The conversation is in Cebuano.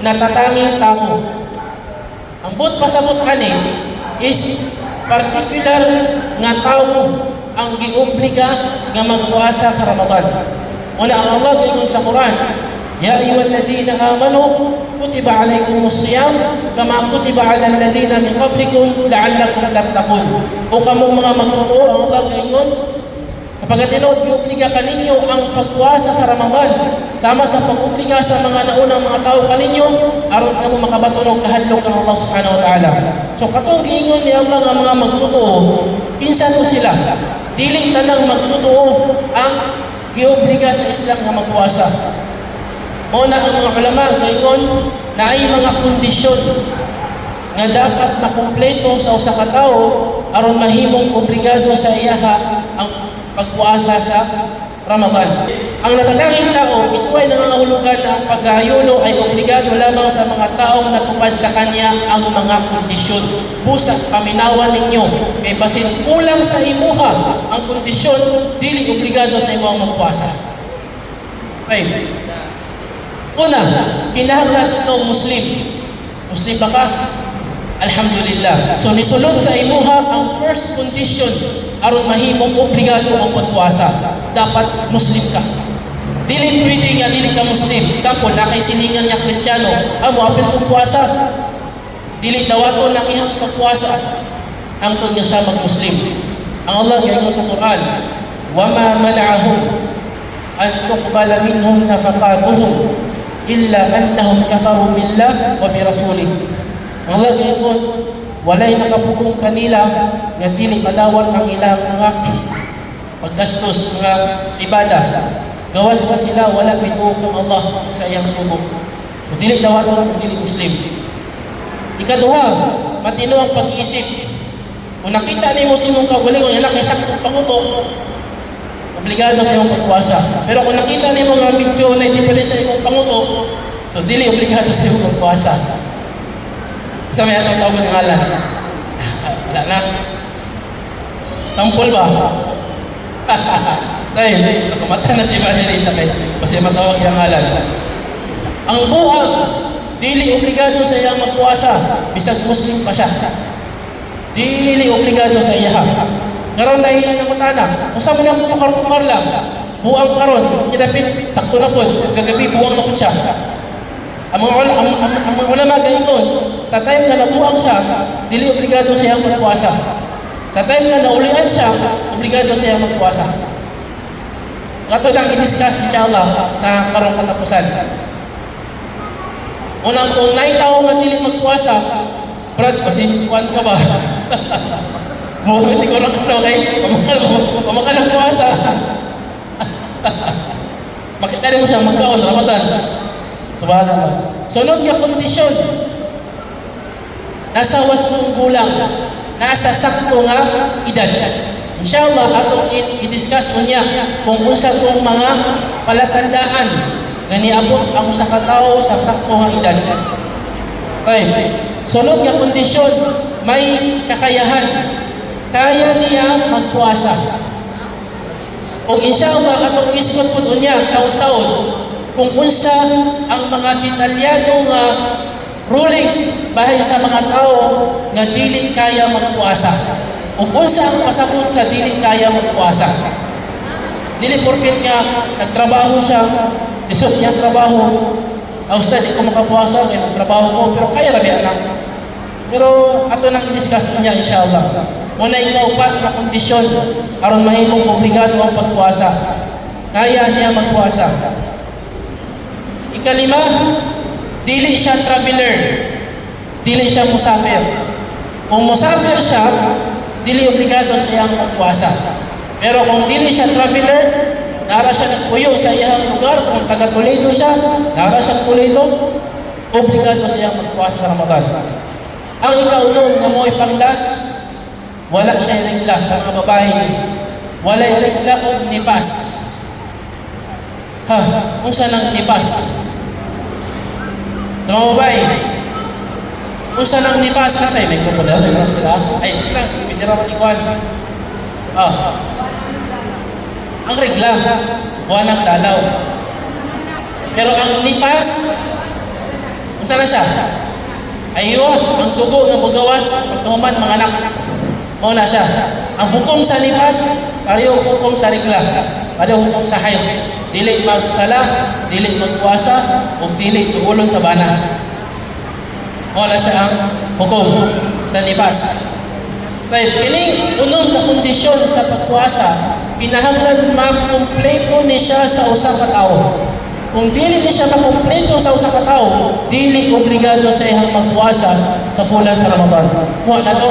Natatanging tao. Ang buot pasabot ani is particular nga tao ang giobliga nga magpuasa sa Ramadan. Una, ang Allah gaingon sa Quran, "Ya ayyuhalladhina amanu kutiba alaykumus siyam kama kutiba alal ladzina min qablikum la'allakum tattaqun." O kamong mga magtotoo, ang Allah gaingon, sapagkat tinuod giobliga kaninyo ang pagpuasa sa Ramadan sama sa pag-obliga sa mga naunang mga tao kaninyo aron kamo makabaton og kahadlok kang Allah subhanahu wa ta'ala. So katong giingon ni Allah nga mga magtotoo, kinsa to sila? Dili tanang magtotoo ang giobliga sa Islam nga magpuasa. Mao na ang mga ulama gaingon na ay mga kondisyon nga dapat makumpleto sa usa ka tawo aron mahimong obligado sa iyaha ang pagpuasa sa Ramadan. Ang natatanging tao, ito ay nangangahulugan na ang pag-aayuno ay obligado lamang sa mga taong natupad sa kanya ang mga kondisyon. Busa, paminawan ninyo, kay basin kulang sa imuha ang kondisyon, dili obligado sa imo ang magpuasa. Okay. Una, kinahanglan ikaw Muslim. Muslim ba ka? Alhamdulillah. So nisulod sa imuha ang first condition aron mahimong obligado ang pagpuasa. Dapat Muslim ka. Dili pwede nga dili ka Muslim. Example, na kay silingan nga Kristiyano, ah, moapil kong puasa. Dili dawaton ang iyang pagpuasa. Hangtod nga siya mag-Muslim. Ang Allah gaingon sa Quran, "Wa ma mana'ahum an tuqbala minhum nafaqatuhum illa annahum kafaru billah wa bi rasulih." Ang Allah gaingon, walay nakapugong kanila nga dili madawat ang ilang mga paggastos, mga ibada. Gawas pa sila, wala mituo kang Allah sa iyang sugo. So dili dawaton kung dili Muslim. Ikaduha, matino ang pag-iisip. Kung nakita nimo sa imong kaugalingon nga kay saktong pangutok, obligado sa imong pagpuasa. Pero kung nakita nimo nga medyo na diferensya sa imong pangutok, so dili obligado sa imong pagpuasa. Sa may atong tawag ng ngalan. Wala na. Sample ba? Dahil, nakamata na si Evangelista kay kasi matawag yung ngalan. Ang buang, dili obligado sa iyang magpuasa, bisag Muslim pa siya. Dili obligado sa iya. Karon na nangutana, unsa man ang tukar-tukar lang? Buang karon, niya dapit sakto na pod, gagabi buang na pod siya. Ang mga ulama gaingon, sa time nga nabuang siya, dili obligado siyang magpuasa. Sa time nga naulian siya, obligado siyang magpuasa. Ato lang i-discuss inshallah sa karong katapusan. Unang kung naay tao nga dili magpuasa, Brad, basin kuan ka ba? Buong siguro ka na kay pamakal ang puasa. Makita rin mo siya magkaon Ramadan. Subhanallah. Sunod nga kondisyon. Nasa wastong gulang, nasa sakto nga edad. Inshallah atong i-discuss unya kung unsa tong mga palatandaan nga niabot ang usa ka tawo sa sakto nga edad. Okay. Sunod nga kondisyon, may kakayahan. Kaya niya magpuasa. O inshallah atong isgot pud unya taon-taon kung unsa ang mga detalyado nga rulings bahin sa mga tao nga dili kaya magpuasa. Ug unsa ang pasabot sa dili kaya magpuasa. Dili porket nga nagtrabaho siya, lisod niya ang trabaho. Ah, ustad, di ko makapuasa kay nagtrabaho ko, pero kaya ra biya na. Pero ato nang i-discuss niya inshallah. Muna ikaupat na kondisyon aron mahimong obligado ang pagpuasa. Kaya niya magpuasa. Ikalima, dili siya traveler. Dili siya musafir. Kung musafir siya, dili obligado siyang magpuasa. Pero kung dili siya traveler, nara siya nagpuyo sa iyang lugar, kung taga Toledo siya, nara siya Toledo, obligado siyang magpuasa sa Ramadan. Ang ikaunom nga mo'y panglas, wala siya regla sa mga babae. Wala regla og nifas. Ha, unsa nang nifas? Sa mga babae, unsa nang nifas natin? May grupo na sila. Ay, sige lang, pwede ra ikuan. Ah. Ang regla, buwan ng dalaw. Pero ang nifas, Unsa na siya? Aywa, ang dugo nga mugawas pagkahuman manganak. Mao na siya. Ang hukom sa nifas, pareho hukom sa regla. Pareho hukom sa hayd. Dili magsala, dili magpuasa, ug dili tuulon sa bana. Mao na siya ang hukom sa nifas. Right, kining unom ka kondisyon sa pagpuasa, kinahanglan makumpleto ni siya sa usa ka tawo. Kung dili ni siya makumpleto sa usa ka tawo, dili obligado sa iyang magpuasa sa bulan sa Ramadan. Kuha na to.